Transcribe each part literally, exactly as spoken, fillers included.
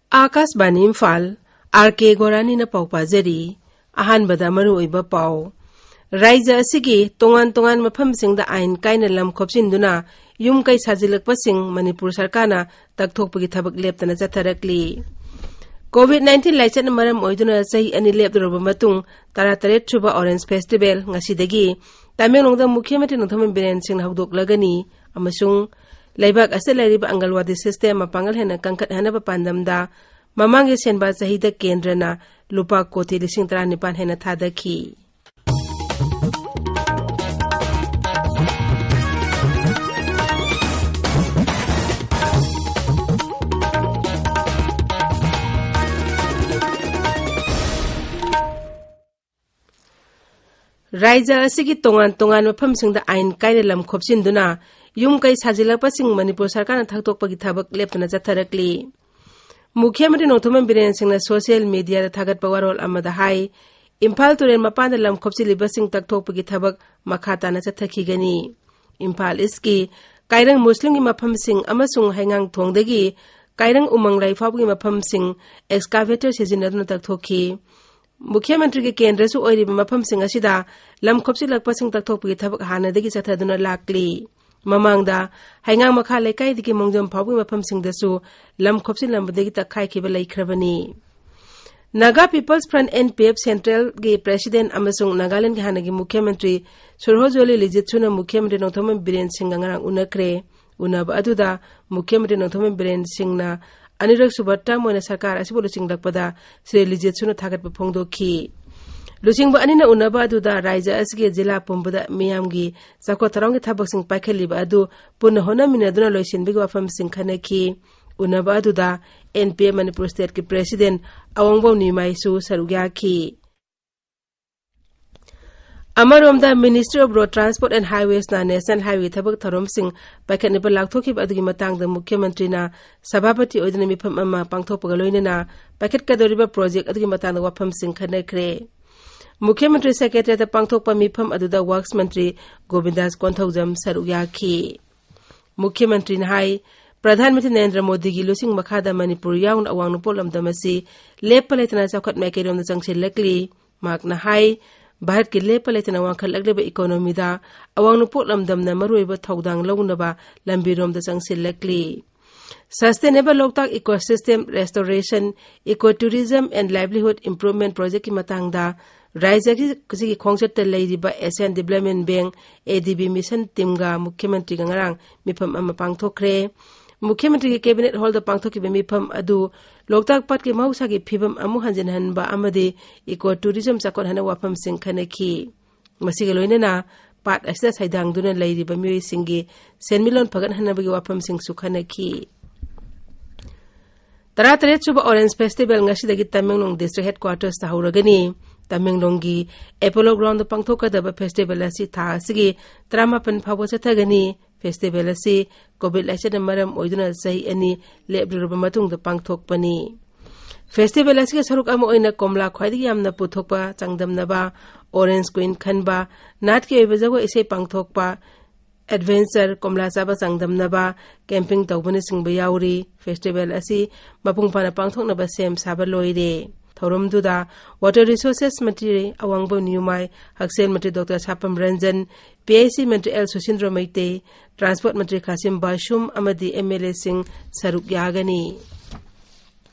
ꯑꯥꯀꯥꯁꯕꯥꯅꯤ Imphal, R ꯀꯦ ꯒꯣꯔꯥꯅꯤꯅ ꯄꯥꯎ ꯄꯥꯖꯔꯤ꯫ ꯑꯍꯥꯟꯕꯗ ꯃꯔꯨꯑꯣꯏꯕ ꯄꯥꯎ꯫ ꯔꯥꯏꯖ꯭ꯌ ꯑꯁꯤꯒꯤ ꯇꯣꯉꯥꯟ ꯇꯣꯉꯥꯟꯕ ꯃꯐꯝꯁꯤꯡꯗ ꯑꯥꯏꯟ ꯀꯥꯏꯅ ꯂꯝ ꯈꯣꯞꯆꯤꯟꯗꯨꯅ ꯌꯨꯝ ꯀꯩ ꯁꯥꯖꯤꯜꯂꯛꯄꯁꯤꯡ ꯃꯅꯤꯄꯨꯔ ꯁꯔꯀꯥꯔꯅ ꯇꯛꯊꯣꯛꯄꯒꯤ ꯊꯕꯛ ꯂꯦꯞꯇꯅ ꯆꯠꯊꯔꯛꯂꯤ꯫ ꯀꯣꯚꯤꯗ ꯅꯥꯏꯟꯇꯤꯟ ꯂꯥꯏꯆꯠꯅ ꯃꯔꯝ ꯑꯣꯏꯗꯨꯅ ꯆꯍꯤ ꯑꯅꯤ ꯂꯦꯞꯂꯨꯔꯕ ꯃꯇꯨꯡ ꯇꯔꯥꯇꯔꯦꯠ ꯁꯨꯕ ꯑꯣꯔꯦꯟꯖ ꯐꯦꯁꯇꯤꯚꯦꯜ ꯉꯁꯤꯗꯒꯤ ꯇꯃꯦꯡꯂꯣꯡꯗ ꯃꯨꯈ꯭ꯌ ꯃꯟꯇ꯭ꯔꯤ ꯅꯣꯡꯊꯣꯝꯕꯝ ꯕꯤꯔꯦꯟ ꯁꯤꯡꯅ ꯍꯧꯗꯣꯛꯂꯒꯅꯤ ꯑꯃꯁꯨꯡ ꯂꯩꯕꯥꯛ ꯑꯁꯤꯗ ꯂꯩꯔꯤꯕ ꯑꯪꯒꯜꯋꯥꯗꯤ ꯁꯤꯁꯇꯦꯝ ꯃꯄꯥꯡꯒꯜ ꯍꯦꯟꯅ ꯀꯟꯈꯠꯍꯟꯅꯕ ꯄꯥꯟꯗꯝꯗ ꯃꯃꯥꯡꯒꯤ ꯁꯦꯟꯕꯥ ꯆꯍꯤꯗ ꯀꯦꯟꯗ꯭ꯔꯅ ꯂꯨꯄꯥ ꯀꯣꯇꯤ ꯂꯤꯁꯤꯡ ꯇꯔꯥꯅꯤꯄꯥꯟ ꯍꯦꯟꯅ ꯊꯥꯗꯈꯤ꯫ ꯔꯥꯏꯖ꯭ꯌ ꯑꯁꯤꯒꯤ ꯇꯣꯉꯥꯟ ꯇꯣꯉꯥꯟꯕ ꯃꯐꯝꯁꯤꯡꯗ ꯑꯥꯏꯟ ꯀꯥꯏꯅ ꯂꯝ ꯈꯣꯞꯆꯤꯟꯗꯨꯅ ꯌꯨꯝ ꯀꯩ ꯁꯥꯖꯤꯜꯂꯛꯄꯁꯤꯡ ꯃꯅꯤꯄꯨꯔ ꯁꯔꯀꯥꯔꯅ ꯊꯥꯗꯣꯛꯄꯒꯤ ꯊꯕꯛ ꯂꯦꯞꯇꯅ ꯆꯠꯊꯔꯛꯂꯤ꯫ ꯃꯨꯈ꯭ꯌ ꯃꯟꯇ꯭ꯔꯤ ꯅꯣꯡꯊꯣꯝꯕꯝ ꯕꯤꯔꯦꯟ ꯁꯤꯡꯅ ꯁꯣꯁꯤꯌꯦꯜ ꯃꯤꯗꯤꯌꯥꯗ ꯊꯥꯒꯠꯄ ꯋꯥꯔꯣꯜ ꯑꯃꯗ ꯍꯥꯏ, ꯏꯝꯐꯥꯜ ꯇꯨꯔꯦꯜ ꯃꯄꯥꯟꯗ ꯂꯝ ꯈꯣꯞꯆꯤꯜꯂꯤꯕꯁꯤꯡ ꯇꯛꯊꯣꯛꯄꯒꯤ ꯊꯕꯛ ꯃꯈꯥ ꯇꯥꯅ ꯆꯠꯊꯈꯤꯒꯅꯤ꯫ ꯏꯝꯐꯥꯜ ꯏꯁꯀꯤ ꯀꯥꯏꯔꯪ ꯃꯨꯁꯂꯤꯝꯒꯤ ꯃꯐꯝꯁꯤꯡ ꯑꯃꯁꯨꯡ ꯍꯩꯉꯥꯡꯊꯣꯡꯗꯒꯤ ꯀꯥꯏꯔꯪ ꯎꯃꯪ ꯂꯩ ꯐꯥꯎꯕꯒꯤ ꯃꯐꯝꯁꯤꯡ ꯑꯦꯛꯁꯀꯥꯚꯦꯇꯔ ꯁꯤꯖꯤꯟꯅꯗꯨꯅ ꯇꯛꯊꯣꯛꯈꯤ꯫ ꯃꯨꯈ꯭ꯌ ꯃꯟꯇ꯭ꯔꯤꯒꯤ ꯀꯦꯟꯗ꯭ꯔꯁꯨ ꯑꯣꯏꯔꯤꯕ ꯃꯐꯝꯁꯤꯡ ꯑꯁꯤꯗ ꯂꯝ ꯈꯣꯞꯆꯤꯜꯂꯛꯄꯁꯤꯡ ꯇꯛꯊꯣꯛꯄꯒꯤ ꯊꯕꯛ ꯍꯥꯟꯅꯗꯒꯤ ꯆꯠꯊꯗꯨꯅ ꯂꯥꯛꯂꯤ꯫ ꯃꯃꯥꯡꯗ ꯍꯩꯉꯥꯡ ꯃꯈꯥ ꯂꯩꯀꯥꯏꯗꯒꯤ ꯃꯣꯡꯖꯝ ꯐꯥꯎꯕꯒꯤ ꯃꯐꯝꯁꯤꯡꯗꯁꯨ ꯂꯝ ꯈꯣꯞꯆꯤꯜꯂꯝꯕꯗꯒꯤ ꯇꯛꯈꯥꯏꯈꯤꯕ ꯂꯩꯈ꯭ꯔꯕꯅꯤ꯫ Naga peoples front, N P F, ꯁꯦꯟꯇ꯭ꯔꯦꯜꯒꯤ ꯄ꯭ꯔꯦꯁꯤꯗꯦꯟꯠ ꯑꯃꯁꯨꯡ ꯅꯥꯒꯥꯂꯦꯟꯗꯒꯤ ꯍꯥꯟꯅꯒꯤ ꯃꯨꯈ꯭ꯌ ꯃꯟꯇ꯭ꯔꯤ ꯁꯨꯔꯍꯣꯖꯣꯂꯤ ꯂꯤꯖꯤꯠꯁꯨꯅ ꯃꯨꯈ꯭ꯌ ꯃꯟꯇ꯭ꯔꯤ ꯅꯣꯡꯊꯣꯝꯕꯝ ꯕꯤꯔꯦꯟ ꯁꯤꯡꯒ ꯉꯔꯥꯡ ꯎꯅꯈ꯭ꯔꯦ꯫ ꯎꯅꯕ ꯑꯗꯨꯗ ꯃꯨꯈ꯭ꯌ ꯃꯟꯇ꯭ꯔꯤ ꯅꯣꯡꯊꯣꯝꯕꯝ ꯕꯤꯔꯦꯟ ꯁꯤꯡꯅ ꯑꯅꯤꯔꯛ ꯁꯨꯕ ꯇꯔꯝ ꯑꯣꯏꯅ ꯁꯔꯀꯥꯔ ꯑꯁꯤꯕꯨ ꯂꯨꯆꯤꯡꯂꯛꯄꯗ ꯁ꯭ꯔꯤ ꯂꯤꯖꯤꯠꯁꯨꯅ ꯊꯥꯒꯠꯄ ꯐꯣꯡꯗꯣꯛꯈꯤ꯫ ꯂꯨꯆꯤꯡꯕ ꯑꯅꯤꯅ ꯎꯅꯕ ꯑꯗꯨꯗ ꯔꯥꯏꯖ꯭ꯌ ꯑꯁꯤꯒꯤ ꯖꯤꯂꯥ ꯄꯨꯝꯕꯗ ꯃꯤꯌꯥꯝꯒꯤ ꯆꯥꯎꯈꯠ ꯊꯧꯔꯥꯡꯒꯤ ꯊꯕꯛꯁꯤꯡ ꯄꯥꯏꯈꯠꯂꯤꯕ ꯑꯗꯨ ꯄꯨꯟꯅ ꯍꯣꯠꯅꯃꯤꯟꯅꯗꯨꯅ ꯂꯣꯏꯁꯤꯟꯕꯒꯤ ꯋꯥꯐꯝꯁꯤꯡ ꯈꯟꯅꯈꯤ꯫ ꯎꯅꯕ ꯑꯗꯨꯗ ꯑꯦꯟ ꯄꯤ ꯑꯦꯐ ꯃꯅꯤꯄꯨꯔ ꯁ꯭ꯇꯦꯠꯀꯤ ꯄ꯭ꯔꯦꯁꯤꯗꯦꯟꯠ ꯑꯋꯣꯡꯕꯝ ꯅꯤꯃꯥꯏꯁꯨ ꯁꯔꯨꯛ ꯌꯥꯈꯤ꯫ ꯑꯃꯔꯣꯝꯗ, Ministry of Road Transport and Highwaysꯅ ꯅꯦꯁꯅꯦꯜ ꯍꯥꯏꯋꯦ ꯊꯕꯛ ꯊꯧꯔꯝꯁꯤꯡ ꯄꯥꯏꯈꯠꯅꯕ ꯂꯥꯎꯊꯣꯛꯈꯤꯕ ꯑꯗꯨꯒꯤ ꯃꯇꯥꯡꯗ ꯃꯨꯈ꯭ꯌ ꯃꯟꯇ꯭ꯔꯤꯅ ꯁꯚꯥꯄꯇꯤ ꯑꯣꯏꯗꯨꯅ ꯃꯤꯐꯝ ꯑꯃ ꯄꯥꯡꯊꯣꯛꯄꯒ ꯂꯣꯏꯅꯅ ꯄꯥꯏꯈꯠꯀꯗꯧꯔꯤꯕ ꯄ꯭ꯔꯣꯖꯦꯛ ꯑꯗꯨꯒꯤ ꯃꯇꯥꯡꯗ ꯋꯥꯐꯝꯁꯤꯡ ꯈꯟꯅꯈ꯭ꯔꯦ꯫ ꯃꯨꯈ꯭ꯌ ꯃꯟꯇ꯭ꯔꯤ ꯁꯦꯀ꯭ꯔꯦꯇꯔꯤꯌꯦꯠꯇ ꯄꯥꯡꯊꯣꯛꯄ ꯃꯤꯐꯝ ꯑꯗꯨꯗ ꯋꯔꯛꯁ ꯃꯟꯇ꯭ꯔꯤ ꯒꯣꯕꯤꯟꯗꯥꯁ ꯀꯣꯟꯊꯧꯖꯝ ꯁꯔꯨꯛ ꯌꯥꯈꯤ꯫ ꯃꯨꯈ꯭ꯌ ꯃꯟꯇ꯭ꯔꯤꯅ ꯍꯥꯏ, ꯄ꯭ꯔꯙꯥꯟ ꯃꯟꯇ꯭ꯔꯤ ꯅꯔꯦꯟꯗ꯭ꯔ ꯃꯣꯗꯤꯒꯤ ꯂꯨꯆꯤꯡ ꯃꯈꯥꯗ ꯃꯅꯤꯄꯨꯔ ꯌꯥꯎꯅ ꯑꯋꯥꯡ ꯅꯣꯡꯄꯣꯛ ꯂꯝꯗꯝ ꯑꯁꯤ ꯂꯦꯞꯄ ꯂꯩꯇꯅ ꯆꯥꯎꯈꯠ ꯃꯥꯏꯀꯩꯔꯣꯝꯗ ꯆꯪꯁꯤꯜꯂꯛꯂꯤ꯫ ꯃꯍꯥꯛꯅ ꯍꯥꯏ, ꯚꯥꯔꯠꯀꯤ ꯂꯦꯞꯄ ꯂꯩꯇꯅ ꯋꯥꯡꯈꯠꯂꯛꯂꯤꯕ ꯏꯀꯣꯅꯣꯃꯤꯗ ꯑꯋꯥꯡ ꯅꯣꯡꯄꯣꯛ ꯂꯝꯗꯝꯅ ꯃꯔꯨꯑꯣꯏꯕ ꯊꯧꯗꯥꯡ ꯂꯧꯅꯕ ꯂꯝꯕꯤꯔꯣꯝꯗ ꯆꯪꯁꯤꯜꯂꯛꯂꯤ꯫ Sustainable Loktak Ecosystem Restoration, Eco Tourism and Livelihood Improvement Projectꯀꯤ ꯃꯇꯥꯡꯗ ꯔꯥꯖ꯭ꯌꯒꯤ ꯈꯣꯡꯆꯠꯇ ꯂꯩꯔꯤꯕ Asian Development Bank, ADB Mission teamꯒ ꯃꯨꯈ꯭ꯌ ꯃꯟꯇ꯭ꯔꯤꯒ ꯉꯔꯥꯡ ꯃꯤꯐꯝ ꯑꯃ ꯄꯥꯡꯊꯣꯛꯈ꯭ꯔꯦ꯫ ꯃꯨꯈ꯭ꯌ ꯃꯟꯇ꯭ꯔꯤꯒꯤ cabinet hallꯗ ꯄꯥꯡꯊꯣꯛꯈꯤꯕ ꯃꯤꯐꯝ ꯑꯗꯨ ꯂꯣꯛꯇꯥꯛ ꯄꯥꯠꯀꯤ ꯃꯍꯧꯁꯥꯒꯤ ꯐꯤꯕꯝ ꯑꯃꯨꯛ ꯍꯟꯖꯤꯟꯍꯟꯕ ꯑꯃꯗꯤ eco tourism ꯆꯥꯎꯈꯠꯍꯟꯅꯕ ꯋꯥꯐꯝꯁꯤꯡ ꯈꯟꯅꯈꯤ꯫ ꯃꯁꯤꯒ ꯂꯣꯏꯅꯅ ꯄꯥꯠ ꯑꯁꯤꯗ ꯁꯩꯗꯥꯡꯗꯨꯅ ꯂꯩꯔꯤꯕ ꯃꯤꯑꯣꯏꯁꯤꯡꯒꯤ ꯁꯦꯟꯃꯤꯠꯂꯣꯟ ꯐꯒꯠꯍꯟꯅꯕꯒꯤ ꯋꯥꯐꯝꯁꯤꯡꯁꯨ ꯈꯟꯅꯈꯤ꯫ ꯇꯔꯥꯇꯔꯦꯠ ꯁꯨꯕ Orange Festival ꯉꯁꯤꯗꯒꯤ ꯇꯃꯦꯡꯂꯣꯡ district headquartersꯇ ꯍꯧꯔꯒꯅꯤ꯫ ꯇꯃꯦꯡꯂꯣꯡꯒꯤ Apollo Groundꯗ ꯄꯥꯡꯊꯣꯛꯀꯗꯕ festival ꯑꯁꯤ ꯊꯥ ꯑꯁꯤꯒꯤ ꯇꯔꯥꯃꯥꯄꯟ ꯐꯥꯎꯕ ꯆꯠꯊꯒꯅꯤ꯫ Festival ꯑꯁꯤ COVID ꯂꯥꯏꯆꯠꯅ ꯃꯔꯝ ꯑꯣꯏꯗꯨꯅ ꯆꯍꯤ ꯑꯅꯤ ꯂꯦꯞꯂꯨꯔꯕ ꯃꯇꯨꯡꯗ ꯄꯥꯡꯊꯣꯛꯄꯅꯤ꯫ Festival ꯑꯁꯤꯒꯤ ꯁꯔꯨꯛ ꯑꯃ ꯑꯣꯏꯅ ꯀꯣꯝꯂꯥ ꯈ꯭ꯋꯥꯏꯗꯒꯤ ꯌꯥꯝꯅ ꯄꯨꯊꯣꯛꯄ ꯆꯥꯡꯗꯝꯅꯕ, Orange Queen ꯈꯟꯕ, ꯅꯥꯠꯀꯤ ꯑꯣꯏꯕ ꯖꯒꯣꯏ ꯏꯁꯩ ꯄꯥꯡꯊꯣꯛꯄ, adventure, ꯀꯣꯝꯂꯥ ꯆꯥꯕ ꯆꯥꯡꯗꯝꯅꯕ, camping ꯇꯧꯕꯅꯆꯤꯡꯕ ꯌꯥꯎꯔꯤ꯫ Festival ꯑꯁꯤ ꯃꯄꯨꯡ ꯐꯥꯅ ꯄꯥꯡꯊꯣꯛꯅꯕ ꯁꯦꯝ ꯁꯥꯕ ꯂꯣꯏꯔꯦ꯫ ꯊꯧꯔꯝꯗꯨꯗ Water Resources ꯃꯟꯇ꯭ꯔꯤ ꯑꯋꯥꯡꯕꯝ ꯅ꯭ꯌꯨꯃꯥꯏ, ꯍꯛꯁꯦꯜ ꯃꯟꯇ꯭ꯔꯤ ꯗꯣꯛꯇꯔ ꯁꯥꯄꯝ ꯔꯟꯖꯟ, PIC ꯃꯟꯇ꯭ꯔꯤ ꯑꯦꯜ ꯁꯨꯁꯤꯟꯗ꯭ꯔꯣ ꯃꯩꯇꯩ, Transport ꯃꯟꯇ꯭ꯔꯤ ꯈꯥꯁꯤꯝ ꯕꯥꯁꯨꯝ ꯑꯃꯗꯤ MLAꯁꯤꯡ ꯁꯔꯨꯛ ꯌꯥꯒꯅꯤ꯫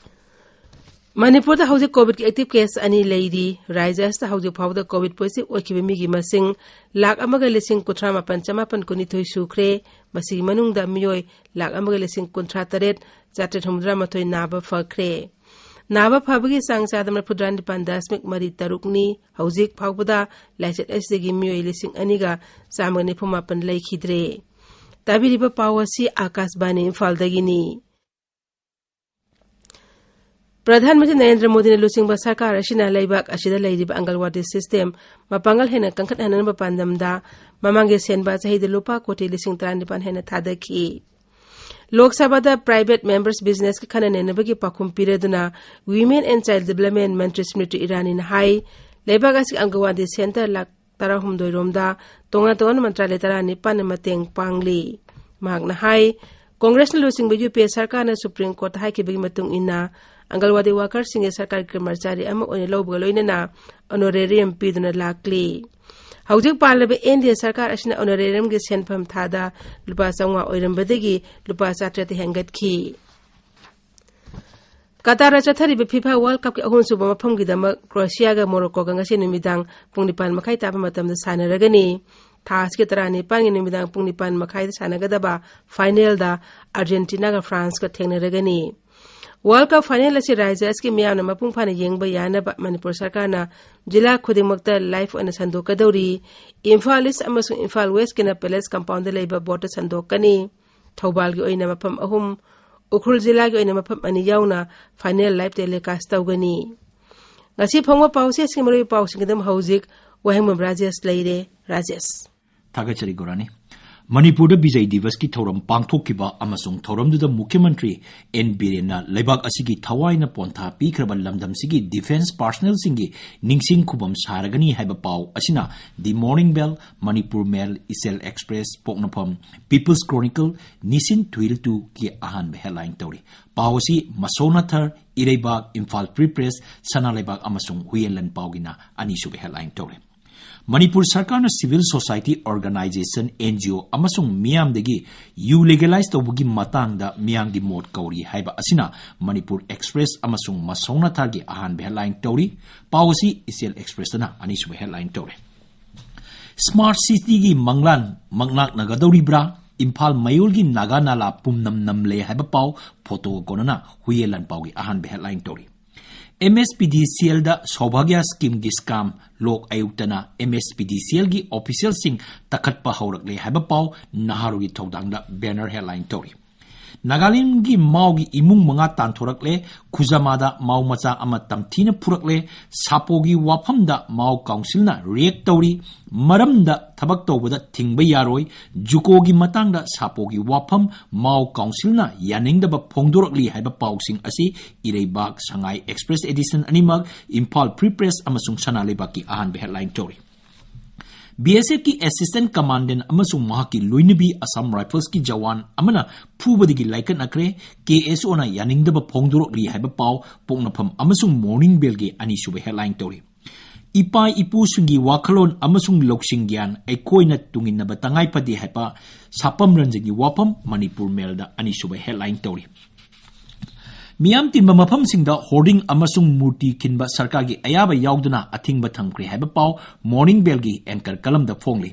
ꯃꯅꯤꯄꯨꯔꯗ ꯍꯧꯖꯤꯛ COVIDꯀꯤ active case ꯑꯅꯤ ꯂꯩꯔꯤ꯫ ꯔꯥꯖ꯭ꯌ ꯑꯁꯤꯗ ꯍꯧꯖꯤꯛ ꯐꯥꯎꯕꯗ COVID positive ꯑꯣꯏꯈꯤꯕ ꯃꯤꯒꯤ ꯃꯁꯤꯡ ꯂꯥꯈ ꯑꯃꯒ ꯂꯤꯁꯤꯡ ꯀꯨꯟꯊ꯭ꯔꯥ ꯃꯥꯄꯟ ꯆꯃꯥꯄꯟ ꯀꯨꯟꯅꯤꯊꯣꯏ ꯁꯨꯈ꯭ꯔꯦ꯫ ꯃꯁꯤꯒꯤ ꯃꯅꯨꯡꯗ ꯃꯤꯑꯣꯏ ꯂꯥꯈ ꯑꯃꯒ ꯂꯤꯁꯤꯡ ꯀꯨꯟꯊ꯭ꯔꯥ ꯇꯔꯦꯠ ꯆꯥꯇ꯭ꯔꯦꯠ ꯍꯨꯝꯐꯨꯇꯔꯥ ꯃꯥꯊꯣꯏ ꯅꯥꯕ ꯐꯈ꯭ꯔꯦ꯫ ꯅꯥꯕ ꯐꯕꯒꯤ ꯆꯥꯡ ꯆꯥꯗ ꯃꯔꯤꯐꯨꯇꯔꯥ ꯅꯤꯄꯥꯟ ꯗꯁꯃꯤꯛ ꯃꯔꯤ ꯇꯔꯨꯛꯅꯤ꯫ ꯍꯧꯖꯤꯛ ꯐꯥꯎꯕꯗ ꯂꯥꯏꯆꯠ ꯑꯁꯤꯗꯒꯤ ꯃꯤꯑꯣꯏ ꯂꯤꯁꯤꯡ ꯑꯅꯤꯒ ꯆꯥꯝꯃꯒ ꯅꯤꯐꯨ ꯃꯥꯄꯟ ꯂꯩꯈꯤꯗ꯭ꯔꯦ꯫ ꯇꯥꯕꯤꯔꯤꯕ ꯄꯥꯎ ꯑꯁꯤ ꯑꯥꯀꯥꯁꯕꯥꯅꯤ ꯏꯝꯐꯥꯜꯗꯒꯤꯅꯤ꯫ ꯄ꯭ꯔꯙꯥꯟ ꯃꯟꯇ꯭ꯔꯤ ꯅꯔꯦꯟꯗ꯭ꯔ ꯃꯣꯗꯤꯅ ꯂꯨꯆꯤꯡꯕ ꯁꯔꯀꯥꯔ ꯑꯁꯤꯅ ꯂꯩꯕꯥꯛ ꯑꯁꯤꯗ ꯂꯩꯔꯤꯕ ꯑꯪꯒꯜꯋꯥꯗꯤ system ꯃꯄꯥꯡꯒꯜ ꯍꯦꯟꯅ ꯀꯟꯈꯠꯍꯟꯅꯕ ꯄꯥꯟꯗꯝꯗ ꯃꯃꯥꯡꯒꯤ ꯁꯦꯟꯕꯥ ꯆꯍꯤꯗ ꯂꯨꯄꯥ ꯀꯣꯇꯤ ꯂꯤꯁꯤꯡ ꯇꯔꯥꯅꯤꯄꯥꯟ ꯍꯦꯟꯅ ꯊꯥꯗꯈꯤ꯫ ꯂꯣꯛ ꯁꯚꯥꯗ private members businessꯀꯤ ꯈꯟꯅ ꯅꯩꯅꯕꯒꯤ ꯄꯥꯎꯈꯨꯝ ꯄꯤꯔꯗꯨꯅ Women and Child Development ꯃꯟꯇ꯭ꯔꯤ ꯁ꯭ꯃ꯭ꯔꯤꯇꯤ ꯏꯔꯥꯅꯤꯅ ꯍꯥꯏ, ꯂꯩꯕꯥꯛ ꯑꯁꯤꯒꯤ ꯑꯪꯒꯜꯋꯥꯗꯤ centre ꯂꯥꯈ ꯇꯔꯥꯍꯨꯝꯗꯣꯏ ꯔꯣꯝꯗ ꯇꯣꯉꯥꯟ ꯇꯣꯉꯥꯟꯕ ꯃꯟꯇ꯭ꯔꯥꯂꯌ ꯇꯔꯥꯅꯤꯄꯥꯟꯅ ꯃꯇꯦꯡ ꯄꯥꯡꯂꯤ꯫ ꯃꯍꯥꯛꯅ ꯍꯥꯏ, ꯀꯣꯡꯒ꯭ꯔꯦꯁꯅ ꯂꯨꯆꯤꯡꯕ ꯌꯨ ꯄꯤ ꯑꯦ ꯁꯔꯀꯥꯔꯅ ꯁꯨꯄ꯭ꯔꯤꯝ ꯀꯣꯔꯠꯇ ꯍꯥꯏꯈꯤꯕꯒꯤ ꯃꯇꯨꯡ ꯏꯟꯅ ꯑꯪꯒꯜꯋꯥꯗꯤ ꯋꯥꯀꯔꯁꯤꯡꯒꯤ ꯁꯔꯀꯥꯔꯒꯤ ꯀꯔꯃꯆꯥꯔꯤ ꯑꯃ ꯑꯣꯏꯅ ꯂꯧꯕꯒ ꯂꯣꯏꯅꯅ ꯑꯣꯅꯣꯔꯦꯔꯤꯌꯝ ꯄꯤꯗꯨꯅ ꯂꯥꯛꯂꯤ꯫ ꯍꯧꯖꯤꯛ ꯄꯥꯜꯂꯤꯕ ꯑꯦꯟ ꯗꯤ ꯑꯦ ꯁꯔꯀꯥꯔ ꯑꯁꯤꯅ ꯑꯣꯅꯣꯔꯦꯔꯤꯌꯝꯒꯤ ꯁꯦꯟꯐꯝ ꯊꯥꯗ ꯂꯨꯄꯥ ꯆꯥꯝꯃꯉꯥ ꯑꯣꯏꯔꯝꯕꯗꯒꯤ ꯂꯨꯄꯥ ꯆꯥꯇ꯭ꯔꯦꯠꯇ ꯍꯦꯟꯒꯠꯈꯤ꯫ ꯀꯇꯥꯔꯗ ꯆꯠꯊꯔꯤꯕ ꯐꯤꯐꯥ ꯋꯥꯔꯜ ꯀꯞꯀꯤ ꯑꯍꯨꯝꯁꯨꯕ ꯃꯐꯝꯒꯤꯗꯃꯛ ꯀ꯭ꯔꯣꯑꯦꯁꯤꯌꯥꯒ ꯃꯣꯔꯣꯀꯣꯒ ꯉꯁꯤ ꯅꯨꯃꯤꯗꯥꯡ ꯄꯨꯡ ꯅꯤꯄꯥꯟ ꯃꯈꯥꯏ ꯇꯥꯕ ꯃꯇꯝꯗ ꯁꯥꯟꯅꯔꯒꯅꯤ꯫ ꯊꯥ ꯑꯁꯤꯒꯤ ꯇꯔꯥꯅꯤꯄꯥꯟꯒꯤ ꯅꯨꯃꯤꯗꯥꯡ ꯄꯨꯡ ꯅꯤꯄꯥꯟ ꯃꯈꯥꯏꯗ ꯁꯥꯟꯅꯒꯗꯕ ꯐꯥꯏꯅꯦꯜꯗ ꯑꯥꯔꯖꯦꯟꯇꯤꯅꯥꯒ ꯐ꯭ꯔꯥꯟꯁꯀ ꯊꯦꯡꯅꯔꯒꯅꯤ꯫ ꯋꯥꯔꯜ ꯀꯞ ꯐꯥꯏꯅꯦꯜ ꯑꯁꯤ ꯔꯥꯖ꯭ꯌ ꯑꯁꯤꯒꯤ ꯃꯤꯌꯥꯝꯅ ꯃꯄꯨꯡ ꯐꯥꯅ ꯌꯦꯡꯕ ꯌꯥꯅꯕ ꯃꯅꯤꯄꯨꯔ ꯁꯔꯀꯥꯔꯅ ꯖꯤꯂꯥ ꯈꯨꯗꯤꯡꯃꯛꯇ ꯂꯥꯏꯚ ꯑꯣꯏꯅ ꯁꯟꯗꯣꯛꯀꯗꯧꯔꯤ꯫ ꯏꯝꯐꯥꯜ ꯏꯁ ꯑꯃꯁꯨꯡ ꯏꯝꯐꯥꯜ ꯋꯦꯁꯀꯤꯅ ꯄꯦꯂꯦꯁ ꯀꯝꯄꯥꯎꯟꯗ ꯂꯩꯕ ꯕꯣꯔꯗꯇ ꯁꯟꯗꯣꯛꯀꯅꯤ꯫ ꯊꯧꯕꯥꯜꯒꯤ ꯑꯣꯏꯅ ꯃꯐꯝ ꯑꯍꯨꯝ, ꯎꯈ꯭ꯔꯨꯜ ꯖꯤꯂꯥꯒꯤ ꯑꯣꯏꯅ ꯃꯐꯝ ꯑꯅꯤ ꯌꯥꯎꯅ ꯐꯥꯏꯅꯦꯜ ꯂꯥꯏꯚ ꯇꯦꯂꯤꯀꯥꯁ ꯇꯧꯒꯅꯤ꯫ ꯉꯁꯤ ꯐꯣꯡꯕ ꯄꯥꯎꯆꯦꯁꯤꯡꯒꯤ ꯃꯔꯨꯑꯣꯏꯕ ꯄꯥꯎꯁꯤꯡꯒꯤꯗꯃꯛ ꯍꯧꯖꯤꯛ ꯋꯥꯍꯦꯡꯕꯝ ꯔꯥꯖꯦꯁ ꯂꯩꯔꯦ꯫ ꯔꯥꯖꯦꯁ꯫ ꯊꯥꯒꯠꯆꯔꯤ ꯒꯣꯔꯥꯅꯤ꯫ ꯃꯅꯤꯄꯨꯔꯗ ꯕꯤꯖꯩ ꯗꯤꯕꯁꯀꯤ ꯊꯧꯔꯝ ꯄꯥꯡꯊꯣꯛꯈꯤꯕ ꯑꯃꯁꯨꯡ ꯊꯧꯔꯝꯗꯨꯗ ꯃꯨꯈ꯭ꯌ ꯃꯟꯇ꯭ꯔꯤ ꯑꯦꯟ ꯕꯤꯔꯦꯟꯅ ꯂꯩꯕꯥꯛ ꯑꯁꯤꯒꯤ ꯊꯋꯥꯏꯅ ꯄꯣꯟꯊꯥ ꯄꯤꯈ꯭ꯔꯕ ꯂꯝꯗꯝꯁꯤꯒꯤ ꯗꯤꯐꯦꯟꯁ ꯄꯥꯔꯁꯅꯦꯜꯁꯤꯡꯒꯤ ꯅꯤꯡꯁꯤꯡ ꯈꯨꯕꯝ ꯁꯥꯔꯒꯅꯤ ꯍꯥꯏꯕ ꯄꯥꯎ ꯑꯁꯤꯅ ꯗꯤ ꯃꯣꯔꯅꯤꯡ ꯕꯦꯜ, ꯃꯅꯤꯄꯨꯔ ꯃꯦꯜ, ꯏꯆꯦꯜ ꯑꯦꯛꯁꯄ꯭ꯔꯦꯁ, ꯄꯣꯛꯅꯐꯝ, ꯄꯤꯄꯜꯁ ꯀ꯭ꯔꯣꯅꯤꯀꯜ, ꯅꯤꯁꯤꯟ ꯊꯨꯏꯜ ꯇꯨꯒꯤ ꯑꯍꯥꯟꯕ ꯍꯦꯗꯂꯥꯏꯟ ꯇꯧꯔꯤ꯫ ꯄꯥꯎ ꯑꯁꯤ ꯃꯁꯧꯅꯊꯔ, ꯏꯔꯩꯕꯥꯛ, ꯏꯝꯐꯥꯜ ꯐ꯭ꯔꯤ ꯄ꯭ꯔꯦꯁ, ꯁꯅꯥ ꯂꯩꯕꯥꯛ ꯑꯃꯁꯨꯡ ꯍꯨꯏꯌꯦꯟ ꯂꯟꯄꯥꯎꯒꯤꯅ ꯑꯅꯤꯁꯨꯕ ꯍꯦꯗꯂꯥꯏꯟ ꯇꯧꯔꯤ꯫ ꯃꯅꯤꯄꯨꯔ ꯁꯔꯀꯥꯔꯅ civil society organization, N G O, ꯑꯃꯁꯨꯡ ꯃꯤꯌꯥꯝꯗꯒꯤ ꯌꯨ ꯂꯤꯒꯦꯂꯥꯏꯖ ꯇꯧꯕꯒꯤ ꯃꯇꯥꯡꯗ ꯃꯤꯌꯥꯝꯒꯤ ꯃꯣꯠ ꯀꯧꯔꯤ ꯍꯥꯏꯕ ꯑꯁꯤꯅ ꯃꯅꯤꯄꯨꯔ ꯑꯦꯛꯁꯄ꯭ꯔꯦꯁ ꯑꯃꯁꯨꯡ ꯃꯁꯧꯅꯊꯔꯒꯤ ꯑꯍꯥꯟꯕ ꯍꯦꯗꯂꯥꯏꯟ ꯇꯧꯔꯤ꯫ ꯄꯥꯎ ꯑꯁꯤ ꯏꯆꯦꯜ ꯑꯦꯛꯁꯄ꯭ꯔꯦꯁꯇꯅ ꯑꯅꯤꯁꯨꯕ ꯍꯦꯗꯂꯥꯏꯟ ꯇꯧꯔꯤ꯫ ꯁ꯭ꯃꯥꯔꯠ ꯁꯤꯇꯤꯒꯤ ꯃꯪꯂꯥꯟ ꯃꯪꯂꯥꯛꯅꯒꯗꯧꯔꯤꯕ꯭ꯔꯥ? ꯏꯝꯐꯥꯜ ꯃꯌꯣꯜꯒꯤ ꯅꯥꯒꯥ ꯅꯥꯂꯥ ꯄꯨꯝꯅꯝ ꯅꯝꯂꯦ ꯍꯥꯏꯕ ꯄꯥꯎ ꯐꯣꯇꯣꯒ ꯀꯣꯟꯅꯅ ꯍꯨꯏꯌꯦꯟ ꯂꯟꯄꯥꯎꯒꯤ ꯑꯍꯥꯟꯕ ꯍꯦꯗꯂꯥꯏꯟ ꯇꯧꯔꯤ꯫ ꯑꯦꯝ ꯑꯦꯁ ꯄꯤ ꯗꯤ ꯁꯤ ꯑꯦꯜꯗ ꯁꯧꯚꯥꯒ꯭ꯌ ꯁ꯭ꯀꯤꯝꯒꯤ ꯁ꯭ꯀꯥꯝ꯫ ꯂꯣꯛ ꯑꯌꯨꯛꯇꯅ ꯑꯦꯝ ꯑꯦꯁ ꯄꯤ ꯗꯤ ꯁꯤ ꯑꯦꯜꯒꯤ ꯑꯣꯐꯤꯁꯤꯌꯦꯜꯁꯤꯡ ꯇꯛꯈꯠꯄ ꯍꯧꯔꯛꯂꯦ ꯍꯥꯏꯕ ꯄꯥꯎ ꯅꯍꯥꯔꯣꯜꯒꯤ ꯊꯧꯗꯥꯡꯗ ꯕꯦꯅꯔ ꯍꯦꯗꯂꯥꯏꯟ ꯇꯧꯔꯤ꯫ ꯅꯥꯒꯥꯂꯦꯟꯒꯤ ꯃꯥꯎꯒꯤ ꯏꯃꯨꯡ ꯃꯉꯥ ꯇꯥꯟꯊꯣꯔꯛꯂꯦ꯫ ꯈꯨꯖꯃꯥꯗ ꯃꯥꯎ ꯃꯆꯥ ꯑꯃ ꯇꯝꯊꯤꯅ ꯐꯨꯔꯛꯂꯦ꯫ ꯁꯥꯄꯣꯒꯤ ꯋꯥꯐꯝꯗ ꯃꯥꯎ ꯀꯥꯎꯟꯁꯤꯜꯅ ꯔꯤꯌꯦꯛ ꯇꯧꯔꯤ꯫ ꯃꯔꯝꯗ ꯊꯕꯛ ꯇꯧꯕꯗ ꯊꯤꯡꯕ ꯌꯥꯔꯣꯏ꯫ ꯖꯨꯀꯣꯒꯤ ꯃꯇꯥꯡꯗ ꯁꯥꯄꯣꯒꯤ ꯋꯥꯐꯝ ꯃꯥꯎ ꯀꯥꯎꯟꯁꯤꯜꯅ ꯌꯥꯅꯤꯡꯗꯕ ꯐꯣꯡꯗꯣꯔꯛꯂꯤ ꯍꯥꯏꯕ ꯄꯥꯎꯁꯤꯡ ꯑꯁꯤ ꯏꯔꯩꯕꯥꯛ, ꯁꯉꯥꯏ ꯑꯦꯛꯁꯄ꯭ꯔꯦꯁ ꯑꯦꯗꯤꯁꯟ ꯑꯅꯤꯃꯛ, ꯏꯝꯐꯥꯜ ꯐ꯭ꯔꯤ ꯄ꯭ꯔꯦꯁ ꯑꯃꯁꯨꯡ ꯁꯅꯥ ꯂꯩꯕꯥꯛꯀꯤ ꯑꯍꯥꯟꯕ ꯍꯦꯗꯂꯥꯏꯟ ꯇꯧꯔꯤ꯫ ꯕꯤ ꯑꯦꯁ ꯑꯦꯐꯀꯤ assistant commandant ꯑꯃꯁꯨꯡ ꯃꯍꯥꯛꯀꯤ ꯂꯣꯏꯅꯕꯤ ꯑꯁꯥꯝ ꯔꯥꯏꯐꯜꯁꯀꯤ ꯖꯋꯥꯟ ꯑꯃꯅ ꯐꯨꯕꯗꯒꯤ ꯂꯥꯏꯀꯠꯅꯈ꯭ꯔꯦ꯫ ꯀꯦ ꯑꯦꯁ ꯑꯣꯅ ꯌꯥꯅꯤꯡꯗꯕ ꯐꯣꯡꯗꯣꯔꯛꯂꯤ ꯍꯥꯏꯕ ꯄꯥꯎ ꯄꯣꯛꯅꯐꯝ ꯑꯃꯁꯨꯡ ꯃꯣꯔꯅꯤꯡ ꯕꯦꯜꯒꯤ ꯑꯅꯤꯁꯨꯕ headline ꯇꯧꯔꯤ꯫ ꯏꯄꯥ ꯏꯄꯨꯁꯤꯡꯒꯤ ꯋꯥꯈꯜꯂꯣꯟ ꯑꯃꯁꯨꯡ ꯂꯧꯁꯤꯡ ꯒ꯭ꯌꯥꯟ ꯑꯩꯈꯣꯏꯅ ꯇꯨꯡꯏꯟꯅꯕ ꯇꯉꯥꯏ ꯐꯗꯦ ꯍꯥꯏꯕ ꯁꯥꯄꯝ ꯔꯟꯖꯟꯒꯤ ꯋꯥꯐꯝ ꯃꯅꯤꯄꯨꯔ ꯃꯦꯜꯗ ꯑꯅꯤꯁꯨꯕ headline ꯇꯧꯔꯤ꯫ ꯃꯤꯌꯥꯝ ꯇꯤꯟꯕ ꯃꯐꯝꯁꯤꯡꯗ ꯍꯣꯔꯗꯤꯡ ꯑꯃꯁꯨꯡ ꯃꯨꯔꯇꯤ ꯈꯤꯟꯕ ꯁꯔꯀꯥꯔꯒꯤ ꯑꯌꯥꯕ ꯌꯥꯎꯗꯅ ꯑꯊꯤꯡꯕ ꯊꯝꯈ꯭ꯔꯦ ꯍꯥꯏꯕ ꯄꯥꯎ ꯃꯣꯔꯅꯤꯡ ꯕꯦꯜꯒꯤ anchor columnꯗ ꯐꯣꯡꯂꯤ꯫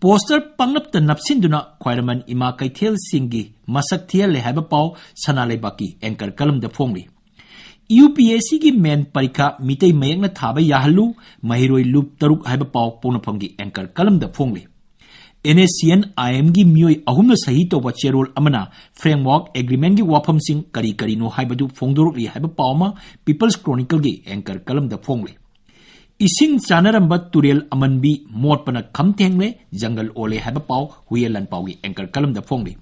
ꯄꯣꯁꯇꯔ ꯄꯪꯅꯞꯇ ꯅꯞꯁꯤꯟꯗꯨꯅ ꯈ꯭ꯋꯥꯏꯔꯝꯕꯟ ꯏꯃꯥ ꯀꯩꯊꯦꯜꯁꯤꯡꯒꯤ ꯃꯁꯛ ꯊꯤꯍꯜꯂꯦ ꯍꯥꯏꯕ ꯄꯥꯎ ꯁꯅꯥ ꯂꯩꯕꯥꯛꯀꯤ anchor columnꯗ ꯐꯣꯡꯂꯤ꯫ ꯌꯨ ꯄꯤ ꯑꯦꯁ ꯁꯤꯒꯤ ꯃꯦꯟ ꯄꯔꯤꯈꯥ ꯃꯤꯇꯩ ꯃꯌꯦꯛꯅ ꯊꯥꯕ ꯌꯥꯍꯜꯂꯨ, ꯃꯍꯩꯔꯣꯏ ꯂꯨꯞ ꯇꯔꯨꯛ ꯍꯥꯏꯕ ꯄꯥꯎ ꯄꯣꯛꯅꯐꯝꯒꯤ anchor columnꯗ ꯐꯣꯡꯂꯤ꯫ And S C and ꯑꯥꯏ ꯑꯦꯝꯒꯤ ꯃꯤꯑꯣꯏ ꯑꯍꯨꯝꯅ ꯁꯍꯤ ꯇꯧꯕ ꯆꯦꯔꯣꯜ ꯑꯃꯅ framework agreementꯀꯤ ꯋꯥꯐꯝꯁꯤꯡ ꯀꯔꯤ ꯀꯔꯤꯅꯣ ꯍꯥꯏꯕꯗꯨ ꯐꯣꯡꯗꯣꯔꯛꯂꯤ ꯍꯥꯏꯕ ꯄꯥꯎ ꯑꯃ People's Chronicleꯒꯤ anchor columnꯗ ꯐꯣꯡꯂꯤ꯫ ꯏꯁꯤꯡ ꯆꯥꯅꯔꯝꯕ ꯇꯨꯔꯦꯜ ꯑꯃꯟꯕꯤ ꯃꯣꯠꯄꯅ ꯈꯝ ꯊꯦꯡꯂꯦ, ꯖꯪꯒꯜ ꯑꯣꯜꯂꯦ ꯍꯥꯏꯕ ꯄꯥꯎ ꯍꯨꯏꯌꯦꯟ ꯂꯥꯟꯄꯥꯎꯒꯤ anchor columnꯗ ꯐꯣꯡꯂꯤ꯫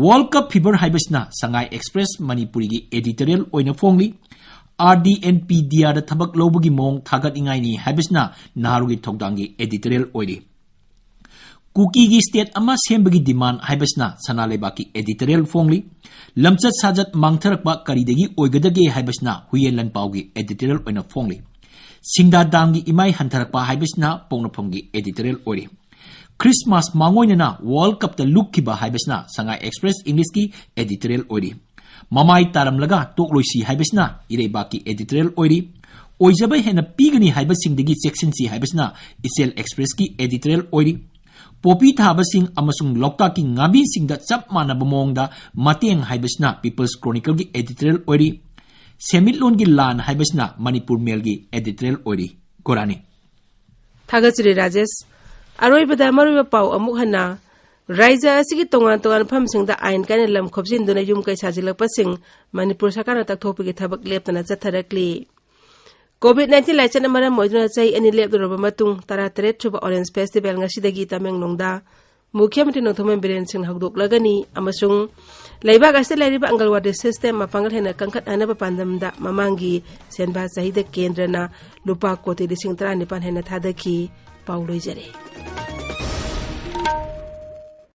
World Cup fever ꯍꯥꯏꯕꯁꯤꯅ ꯁꯉꯥꯏ ꯑꯦꯛꯁꯄ꯭ꯔꯦꯁ ꯃꯅꯤꯄꯨꯔꯤꯒꯤ editorial ꯑꯣꯏꯅ ꯐꯣꯡꯂꯤ꯫ ꯑꯥꯔ ꯗꯤ ꯑꯦꯟ ꯄꯤ ꯗꯤ ꯑꯥꯔꯗ ꯊꯕꯛ ꯂꯧꯕꯒꯤ ꯃꯑꯣꯡ ꯊꯥꯒꯠꯅꯤꯡꯉꯥꯏꯅꯤ ꯍꯥꯏꯕꯁꯤꯅ ꯅꯍꯥꯔꯣꯜꯒꯤ ꯊꯧꯗꯥꯡꯒꯤ editorial ꯑꯣꯏꯔꯤ꯫ ꯀꯨꯀꯤꯒꯤ state ꯑꯃ ꯁꯦꯝꯕꯒꯤ demand ꯍꯥꯏꯕꯁꯤꯅ ꯁꯅꯥ ꯂꯩꯕꯥꯛꯀꯤ editorial ꯐꯣꯡꯂꯤ꯫ ꯂꯝꯆꯠ ꯁꯥꯖꯠ ꯃꯥꯡꯊꯔꯛꯄ ꯀꯔꯤꯗꯒꯤ ꯑꯣꯏꯒꯗꯒꯦ ꯍꯥꯏꯕꯁꯤꯅ ꯍꯨꯏꯌꯦꯟ ꯂꯥꯟꯄꯥꯎꯒꯤ editorial ꯑꯣꯏꯅ ꯐꯣꯡꯂꯤ꯫ ꯁꯤꯡꯗꯥ damꯒꯤ ꯏꯃꯥꯏ ꯍꯟꯊꯔꯛꯄ ꯍꯥꯏꯕꯁꯤꯅ ꯄꯣꯛꯅꯐꯝꯒꯤ editorial ꯑꯣꯏꯔꯤ꯫ Christmas ꯃꯥꯡꯑꯣꯏꯅꯅ World Cupꯇ ꯂꯨꯞꯈꯤꯕ ꯍꯥꯏꯕꯁꯤꯅ ꯁꯉꯥꯏ ꯑꯦꯛꯁꯄ꯭ꯔꯦꯁ Englishꯀꯤ editorial ꯑꯣꯏꯔꯤ꯫ ꯃꯃꯥꯏ ꯇꯥꯔꯝꯂꯒ ꯇꯣꯛꯂꯣꯏꯁꯤ ꯍꯥꯏꯕꯁꯤꯅ ꯏꯔꯩꯕꯥꯛꯀꯤ editorial ꯑꯣꯏꯔꯤ꯫ ꯑꯣꯏꯖꯕ ꯍꯦꯟꯅ ꯄꯤꯒꯅꯤ ꯍꯥꯏꯕꯁꯤꯡꯗꯒꯤ ꯆꯦꯛꯁꯤꯟꯁꯤ ꯍꯥꯏꯕꯁꯤꯅ ꯏꯆꯦꯜ ꯑꯦꯛꯁꯄ꯭ꯔꯦꯁꯀꯤ editorial ꯑꯣꯏꯔꯤ꯫ ꯄꯣꯄꯤ ꯊꯥꯕꯁꯤꯡ ꯑꯃꯁꯨꯡ ꯂꯣꯛꯇꯥꯛꯀꯤ ꯉꯥꯃꯤꯁꯤꯡꯗ ꯆꯞ ꯃꯥꯟꯅꯕ ꯃꯑꯣꯡꯗ ꯃꯇꯦꯡ ꯍꯥꯏꯕꯁꯤꯅ People's Chronicleꯒꯤ editorial ꯑꯣꯏꯔꯤ꯫ ꯁꯦꯟꯃꯤꯠꯂꯣꯟꯒꯤ ꯂꯥꯟ ꯍꯥꯏꯕꯁꯤꯅ ꯃꯅꯤꯄꯨꯔ ꯃꯦꯜꯒꯤ editorial ꯑꯣꯏꯔꯤ꯫ ꯒꯣꯔꯥꯅꯤ꯫ ꯊꯥꯒꯠꯆꯔꯤ ꯔꯥꯖꯦꯁ꯫ ꯑꯔꯣꯏꯕꯗ ꯃꯔꯨꯑꯣꯏꯕ ꯄꯥꯎ ꯑꯃꯨꯛ ꯍꯟꯅ꯫ ꯔꯥꯏꯖ꯭ꯌ ꯑꯁꯤꯒꯤ ꯇꯣꯉꯥꯟ ꯇꯣꯉꯥꯟꯕ ꯃꯐꯝꯁꯤꯡꯗ ꯑꯥꯏꯟ ꯀꯥꯏꯅ ꯂꯝ ꯈꯣꯞꯆꯤꯟꯗꯨꯅ ꯌꯨꯝ ꯀꯩ ꯁꯥꯖꯤꯜꯂꯛꯄꯁꯤꯡ ꯃꯅꯤꯄꯨꯔ ꯁꯔꯀꯥꯔꯅ ꯇꯛꯊꯣꯛꯄꯒꯤ ꯊꯕꯛ ꯂꯦꯞꯇꯅ ꯆꯠꯊꯔꯛꯂꯤ꯫ COVID nineteen ꯂꯥꯏꯆꯠꯅ ꯃꯔꯝ ꯑꯣꯏꯗꯨꯅ ꯆꯍꯤ ꯑꯅꯤ ꯂꯦꯞꯂꯨꯔꯕ ꯃꯇꯨꯡ ꯇꯔꯥꯇꯔꯦꯠ ꯁꯨꯕ Orange Festival ꯉꯁꯤꯗꯒꯤ ꯇꯃꯦꯡꯂꯣꯡꯗ ꯃꯨꯈ꯭ꯌ ꯃꯟꯇ꯭ꯔꯤ ꯅꯣꯡꯊꯣꯝꯕꯝ ꯕꯤꯔꯦꯟ ꯁꯤꯡꯅ ꯍꯧꯗꯣꯛꯂꯒꯅꯤ ꯑꯃꯁꯨꯡ ꯂꯩꯕꯥꯛ ꯑꯁꯤꯗ ꯂꯩꯔꯤꯕ ꯑꯪꯒꯜꯋꯥꯗꯤ ꯁꯤꯁꯇꯦꯝ ꯃꯄꯥꯡꯒꯜ ꯍꯦꯟꯅ ꯀꯟꯈꯠꯍꯟꯅꯕ ꯄꯥꯟꯗꯝꯗ ꯃꯃꯥꯡꯒꯤ ꯁꯦꯟꯕꯥ ꯆꯍꯤꯗ ꯀꯦꯟꯗ꯭ꯔꯅ ꯂꯨꯄꯥ ꯀꯣꯇꯤ ꯂꯤꯁꯤꯡ ꯇꯔꯥꯅꯤꯄꯥꯟ ꯍꯦꯟꯅ ꯊꯥꯗꯈꯤ꯫ ꯄꯥꯎ ꯂꯣꯏꯖꯔꯦ꯫